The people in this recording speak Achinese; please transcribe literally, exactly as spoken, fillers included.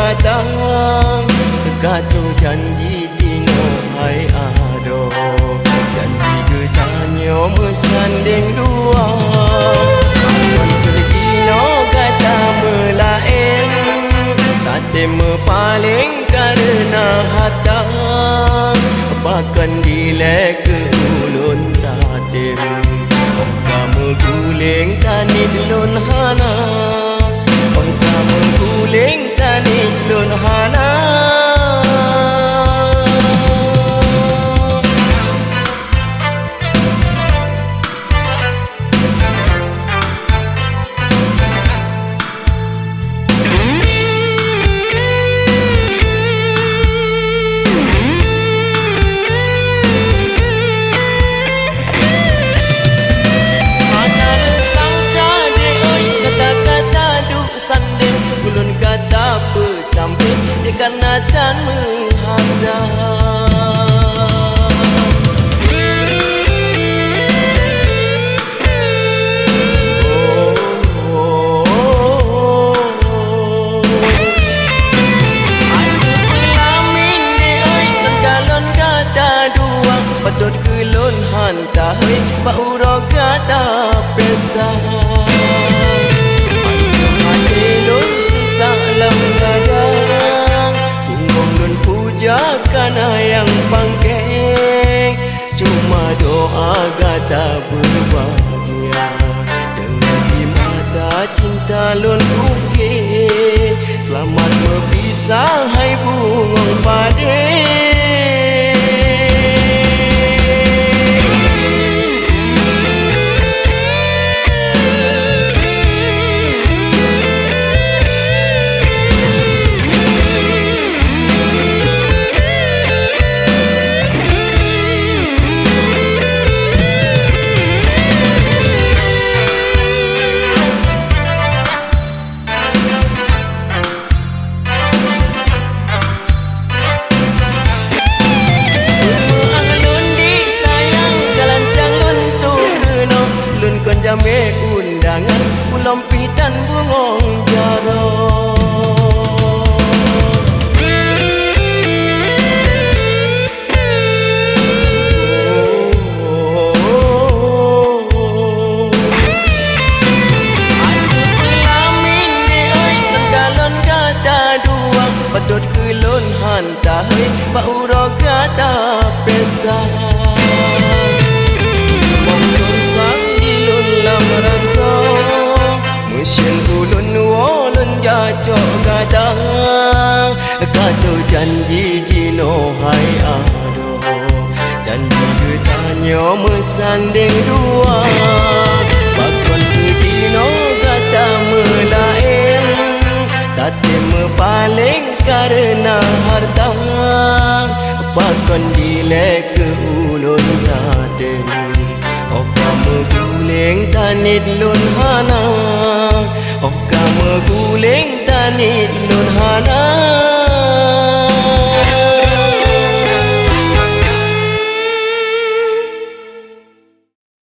Datang, ka teujanji jinoe hai adoe, janji geutanyoe meusandeng dua. Pakon keu jinoe gata meulaén, tatem meupaleng kareuna hareuta. Pakon dilée keu ulôn tatem, óh ka meuguléng taniet lôn hana. Óh ka meuguléng taniet lôn hana. Hana lôn sangka deh oi, kata-kata duek sandeng ulôn ka tapeusampéng, deh kareuna tan meuhareuta. Aduh, peulamin deh oi, lôn kalon gata dua, patot keu lôn han tahôi bak uroe gata pesta. Pancam até lôn seusak lam dada, bungöng lôn puja kana nyang pangkeng. Cuma doa gata beubahgia, deungon di mata cinta lôn ukée. Seulamat meupisah hai bungöng padé. Peumeu'ah lôn disayang, ka lancang lôn tukeunong, lôn kon jamé undangan, ulôn pih tan bungöng jaroe. Aduh, peulamin deh oi, lôn kalon gata dua, patot keu lôn han tahôi bak uroe gata pesta. Bak lôn sang di lôn lam rantô, meuseuen ulôn woe lôn jak cok gata. Ka teujanji jinoe hai adoe, janji geutanyoe meusandeng dua. Pakon keu jinoe gata meulaén, tatem meupaleng kareuna hareuta. Pakon dilée keu ulôn tatem, óh ka meuguléng taniet lôn hana. Óh ka meuguléng taniet lôn